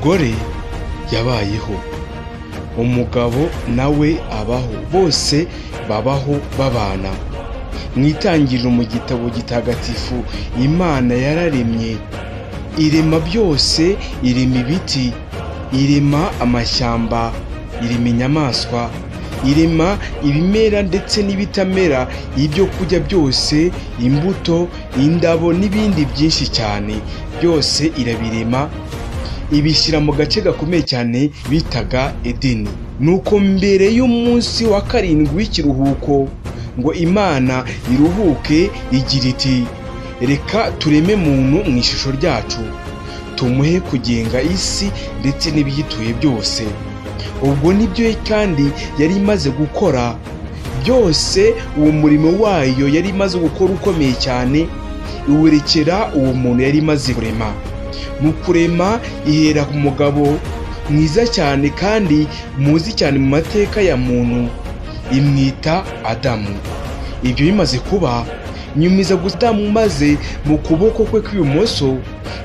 Umugore yabayeho, umugabo nawe abaho, bose babaho babana. Mu itangiriro mu gitabo gitagatifu, Imana yararemye, irema byose, irema ibiti, irema amashyamba, irema inyamaswa, irema ibimera ndetse n'ibitamera, ibyo kurya byose, imbuto, indabo n'ibindi byinshi cyane, byose irabirema, ibishyira mu gace gakomeye cyane bitaga Edeni. Nuko mbere y'umunsi wa karindwi w'ikiruhuko ngo Imana iruhuke, igira iti: reka tureme muntu mu ishusho ryacu, tumuhe kugenga isi ndetse n'ibiyituye byose. Ubwo nibyo kandi yari imaze gukora byose, uwo murimo wayo yari imaze gukora ukomeye cyane, iwerekera uwo muntu yari imaze kurema. Mu kurema ihera ku mugabo mwiza cyane kandi muzi cyane mu mateka ya muntu, imwita Adamu. Ibyo bimaze kuba, nyumiza Adamu maze mu kuboko kwe kw'ibumoso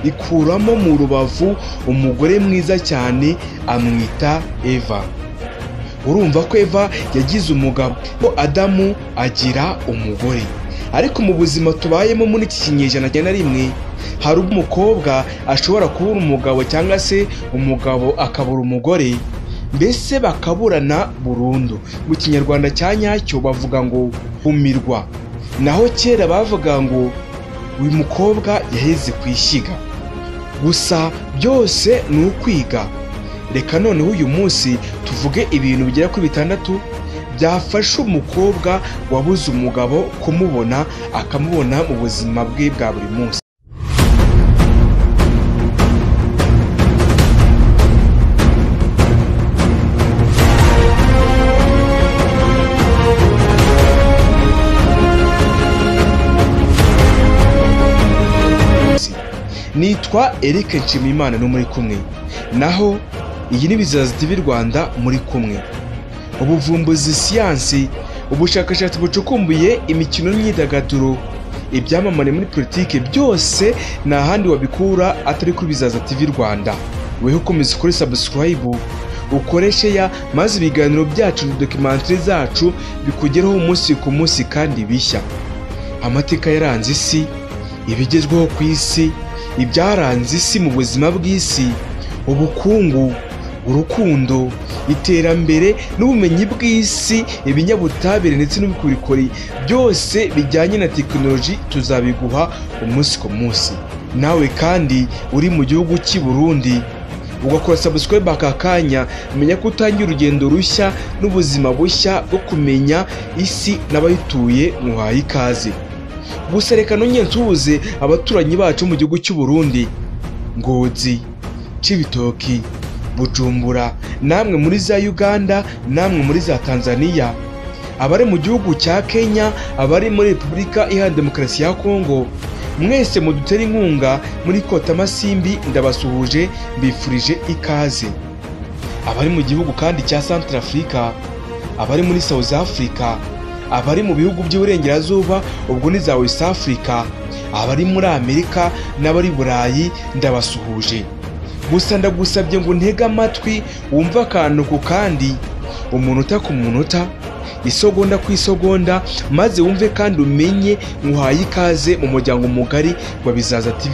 ikuramo mu rubavu umugore mwiza cyane, amwita Eva. Urumva ko Eva yagize umugabo, Adamu agira umugore. Ariko mu buzima tubayemo muri iki kinyejana cya 1, hari umukobwa ashobora kubura umugabo cyangwa se umugabo akabura umugore, mbese bakaburana burundu. Mu kinyarwanda cya nyacyo bavuga ngo humirwa, naho kera bavuga ngo uyu mukobwa yaheze ku ishyiga. Gusa byose ni ukwiga. Reka noneho uyu munsi tuvuge ibintu bigera kuri 6 byafasha umukobwa wabuze umugabo kumubona, akamubona mu buzima bwe bwa buri munsi. Nitwa Eric Nshimiyimana no muri kumwe, naho iyi ni Bizaza TV Rwanda muri kumwe. Ubuvumbuzi, siyansi, ubushakashatsi bucukumbuye, imikino n'imyidagaduro, ibyamamare muri politike, byose nta handi wabikura atari kuri Bizaza TV Rwanda. Weho ukomeza ukore subscribe, ukore share, maze ibiganiro byacu na documentary zacu bikugereho umunsi ku munsi kandi bishya. Amateka yaranze isi, ibigezweho ku isi, ibyaranze isi mu buzima bw'isi, ubukungu, urukundo, iterambere n'ubumenyi bw'isi, ibinyabutabire ndetse n'ubukorikori, byose bijyanye na tekinoloji tuzabiguha umunsi ku munsi. Nawe kandi uri mu gihugu cy'i Burundi ugakora subscribe aka kanya, menya ko utangiye urugendo rushya n'ubuzima bushya bwo kumenya isi n'abayituye. Muhaye ikaze. Gusa reka nongere nsuhuze abaturanyi bacu mu gihugu cy'u Burundi, Ngozi, Cibitoki, Bujumbura, namwe muri za Uganda, namwe muri za Tanzania, abari mu gihugu cya Kenya, abari muri Repubulika Iharanira Demokarasi ya Kongo, mwese mudutere inkunga muri Kota Masimbi, ndabasuhuje, mbifurije ikaze. Abari mu gihugu kandi cya Centrafrica, abari muri South Africa, abari mu bihugu by'uburengerazuba, ubwo ni za West Africa, abari muri Amerika n'abari Burayi, ndabasuhuje. Gusa ndagusabye ngo ntege amatwi wumve akantu ku kandi, umunota ku munota, isogonda ku isogonda, maze wumve kandi umenye. Muhaye ikaze mu muryango mugari wa Bizaza TV.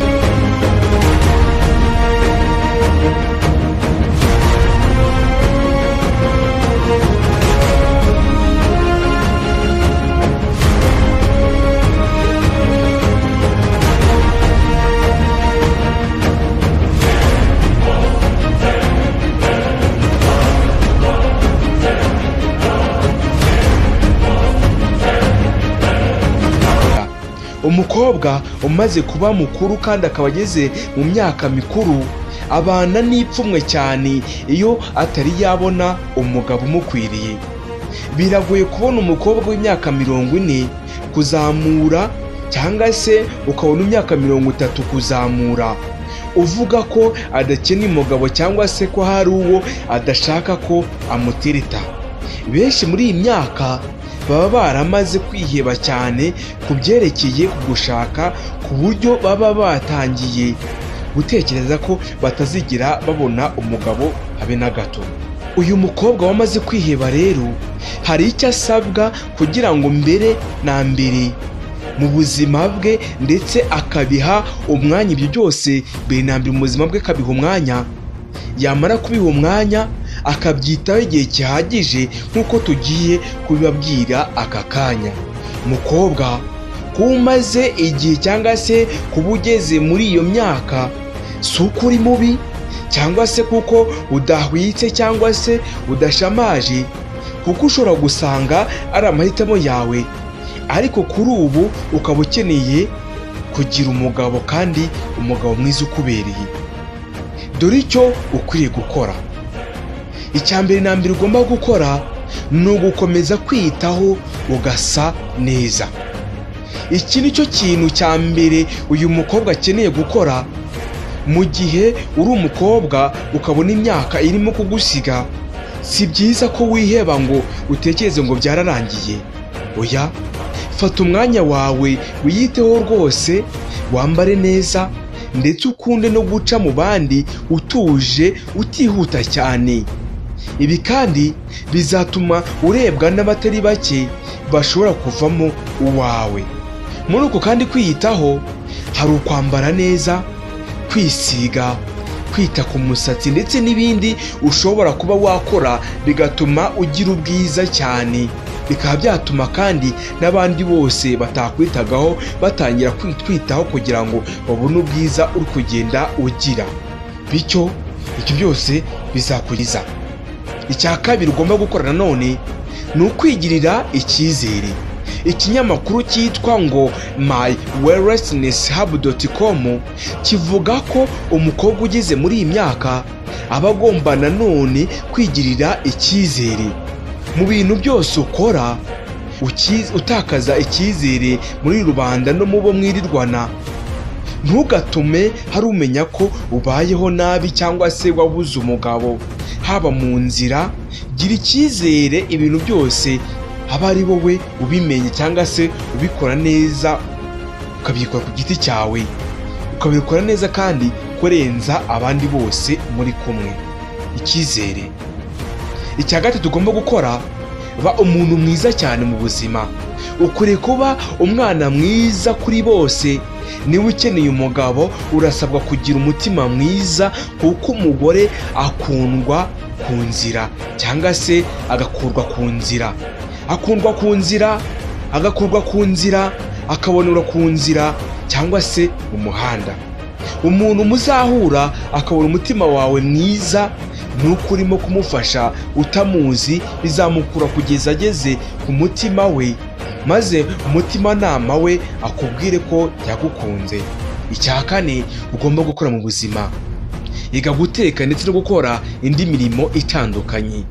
Umukobwa umaze kuba mukuru kandi akaba ageze mu myaka mikuru, abana n'ipfumwe cyane iyo atari yabona umugabo umukwiriye. Biragoye kubona umukobwa w'imyaka 40 kuzamura, cyangwa se ukabona imyaka 30 kuzamura, uvuga ko adakeneye umugabo cyangwa se ko hari uwo adashaka ko amutereta. Benshi muri iyi myaka baba baramaze kwiheba cyane ku byerekeye ku gushaka, ku buryo baba batangiye gutekereza ko batazigera babona umugabo habe na gato. Uyu mukobwa wamaze kwiheba rero hari icyo asabwa kugira ngo mbere na mbere mu buzima bwe, ndetse akabiha umwanya ibyo byose mbere na mbere mu buzima bwe akabiha umwanya. Yamara kubiha umwanya akabyitaho igihe gihagije nk'uko tugiye kubibabwira aka kanya. Mukobwa, kuba umaze igihe cyangwa se kuba ugeze muri iyo myaka si uko uri mubi cyangwa se kuko udahwitse cyangwa se udashamaje, kuko ushobora gusanga ari amahitamo yawe, ariko kuri ubu ukaba ukeneye kugira umugabo kandi umugabo mwiza ukubereye. Dore icyo ukwiriye gukora. Icya mbere na mbere ugomba gukora ni ugukomeza kwiyitaho ugasa neza. Iki ni cyo kintu cya mbere uyu mukobwa akeneye gukora. Mu gihe uri umukobwa ukabona imyaka irimo kugusiga, si byiza ko wiheba ngo utekereze ngo byararangiye. Oya, fata umwanya wawe wiyiteho rwose, wambare neza, ndetse ukunde no guca mu bandi utuje, utihuta cyane. Ibi kandi bizatuma urebwa n'abatari bake bashobora kuvamo uwawe. Muri uko kandi kwiyitaho hari ukwambara neza, kwisiga, kwita ku musatsi ndetse n'ibindi ushobora kuba wakora bigatuma ugira ubwiza cyane, bikaba byatuma kandi n'abandi bose batakwitagaho batangira kwitwitaho kugira ngo babone ubwiza uri kugenda ugira. Bityo ibyo byose bizakugeza. Icya kabiri ugomba gukora nanone ni ukwigirira icyizere. Ikinyamakuru cyitwa ngo mywellnesshub.com kivuga ko umukobwa ugeze muri iyi myaka aba agomba nanone kwigirira icyizere mu bintu byose ukora. Utakaza icyizere muri rubanda no mu bo mwirirwana, ntugatume hari umenya ko ubayeho nabi cyangwa se wabuze umugabo. Haba mu nzira, gira icyizere ibintu byose aba ari wowe ubimenye cyangwa se ubikora neza, ukabikora ku giti cyawe, ukabikora neza kandi kurenza abandi bose muri kumwe. Icyizere. Icya gatatu ugomba gukora, ba umuntu mwiza cyane mu buzima. Ukwiriye kuba umwana mwiza kuri bose. Niba ukeneye umugabo urasabwa kugira umutima mwiza, kuko umugore akundwa ku nzira cyangwa se agakurwa ku nzira. Akundwa ku nzira, agakurwa ku nzira, akabonera ku nzira cyangwa se mu muhanda. Umuntu muzahura akabona umutima wawe mwiza, nuko urimo kumufasha utamuzi, bizamukura kugeza ageze ku mutima we, maze umutimanama we akubwire ko yagukunze. Icya kane ugomba gukora mu buzima, iga guteka ndetse no gukora indi mirimo itandukanye.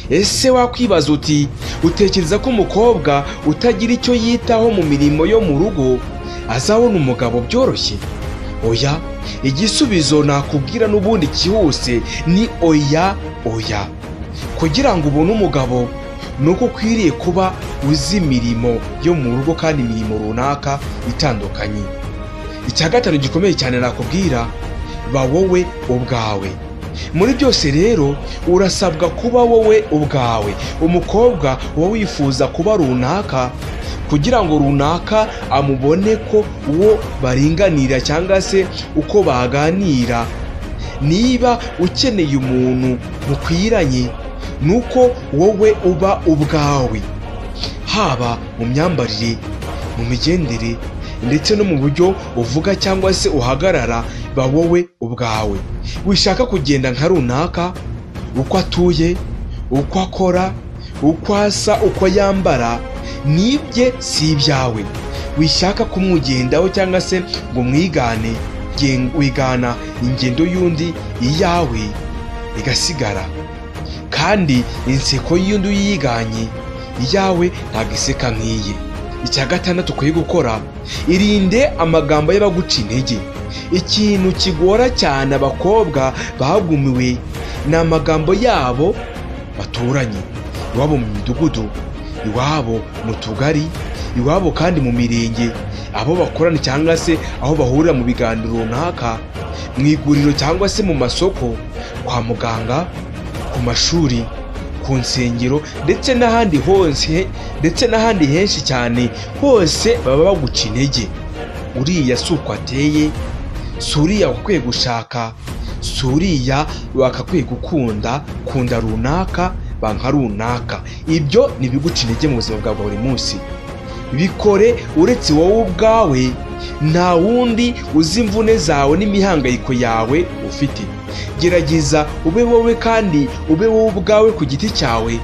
Ese wakwibaza uti utekereza ko umukobwa utagira icyo yitaho mu mirimo yo mu rugo azabona umugabo byoroshye? Oya, igisubizo nakubwira n'ubundi cyihuse ni oya oya. Kugira ngo ubone umugabo ni uko ukwiriye kuba uzi imirimo yo mu rugo kandi imirimo runaka itandukanye. Icya gatanu gikomeye cyane nakubwira, ba wowe ubwawe. Muri byose rero urasabwa kuba wowe ubwawe. Umukobwa uba wifuza kuba runaka kugira ngo runaka amubone ko uwo baringanira cyangwa se uko baganira. Niba ukeneye umuntu mukwiranye, nuko wowe uba ubwawe, haba mu myambarire, mu migendere ndetse no mu buryo uvuga cyangwa se uhagarara, ba wowe ubwawe. Wishaka kugenda nka runaka, uko atuye, uko akora, uko asa, uko yambara, nibye si ibyawe. Wishaka kumwigendaho cyangwa se ngo mwigane, wigana ingendo y'undi, iyawe igasigara. Kandi inseko y'undi uyiganye, iyawe ntabwo iseka nk'iye. Icya gatandatu ukwiye gukora, irinde amagambo y'abaguca intege. Ikintu kigora cyane abakobwa bagumiwe ni amagambo yabo baturanye, iwabo mu midugudu, iwabo mu tugari, iwabo kandi mu mirenge. abo bakorana cyangwa se aho bahurira mu biganiro runaka, mu iguriro cyangwa se mu masoko, kwa muganga, ku mashuri, ku nsengero ndetse n'ahandi hose, ndetse n'ahandi henshi cyane hose baba baguca intege. Uriya si uko ateye, si uriya wakwiye gushaka, si uriya wakakwiye gukunda, kunda runaka, banka runaka. Ibyo ni ibiguca intege mu buzima bwawe bwa buri munsi. Bikore uretse wowe ubwawe, nta wundi uzi imvune zawe n'imihangayiko yawe ufite. Gerageza ube wowe kandi ube wowe ubwawe ku giti cyawe,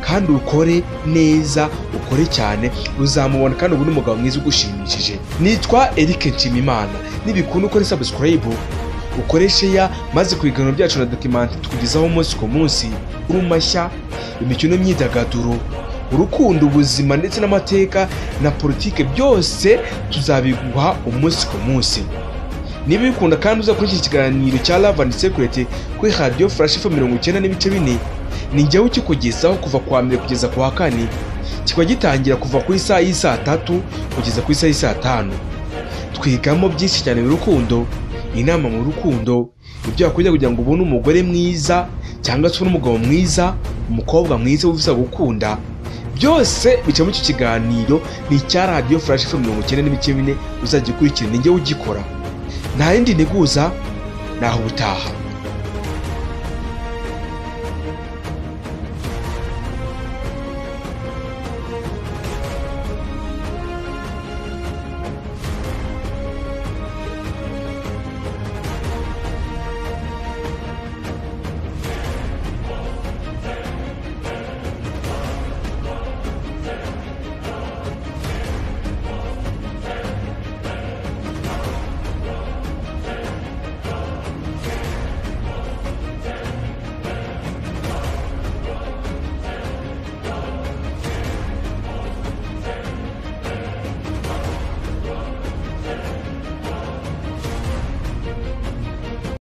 kandi ukore neza, ukore cyane, uzamubona kandi ubone umugabo mwiza ugushimishije. Nitwa Eric Nshimiyimana. Nibikunda ukore subscribe, ukore share, maze ku biganiro byacu na document tukugezaho umunsi ku munsi, urumashya, imikino n'imyidagaduro, urukundo, ubuzima ndetse n'amateka na politike, byose tuzabiguha umunsi ku munsi. Niba ubikunda kandi uza kuri iki kiganiro cya Love and Secret kuri Radio Flash FM 90.4, ni njyewe ukikugezaho kuva kuwa mbere kugeza ku wa kane, kikaba gitangira kuva ku isaha y'isaa 3 kugeza ku isaha y'isaa 5. Twigamo byinshi cyane mu rukundo, inama mu rukundo, ibyo wakwiga kugira ngo ubone umugore mwiza cyangwa se ubone umugabo mwiza, umukobwa mwiza wifuza gukunda, byose bica muri icyo kiganiro. Ni icya Radio Flash FM 90.4, uzajya ukurikira, ni njyewe ugikora. Nta yindi nteguza, naho ubutaha.